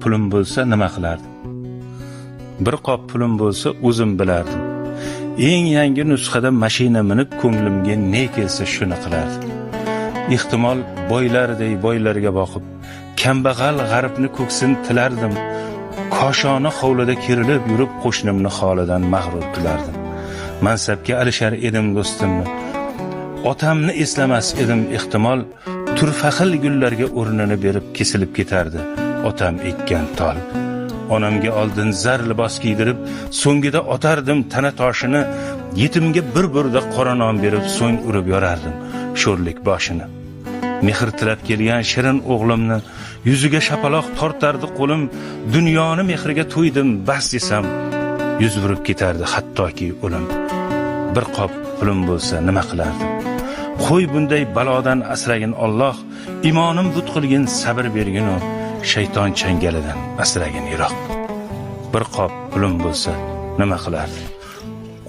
Pulim bo'lsa nima qilardim? Bir qop pulim bo'lsa o'zim bilardim. Eng yangi nusxada mashina minib ko'nglimga ne kelsa shuni qilardim. Ehtimol boylarday boylarga boqib, kambag'al g'aribni ko'ksin tilardim. Koshona hovlida kerilib yurib qo'shnimni holidan mag'rur kulardim. Mansabga alishar edim do'stimni. Otamni eslamas edim ehtimol, turfaxil gullarga o'rnini berib kesilib ketardi otam ekkan tol. Onamga oldin zar libos kiydirib, so'ngida otardim tana toshini, yetimga bir burda qora non berib, so'ng urib yorardim sho'rlik boshini. Mehr tilab kelgan shirin o'g'limni yuziga shapaloq tortardi qo'lim, dunyoni mehriga to'ydim bas desam, yuz burib ketardi hattoki o'lim. Bir qop pulim bo'lsa nima qilardim? Qo'y bunday balodan asragin Alloh, imonim but qilgin, sabr bergin u shayton changalidan asragin yiroq. Bir qop pulim bo'lsa nima qilardim?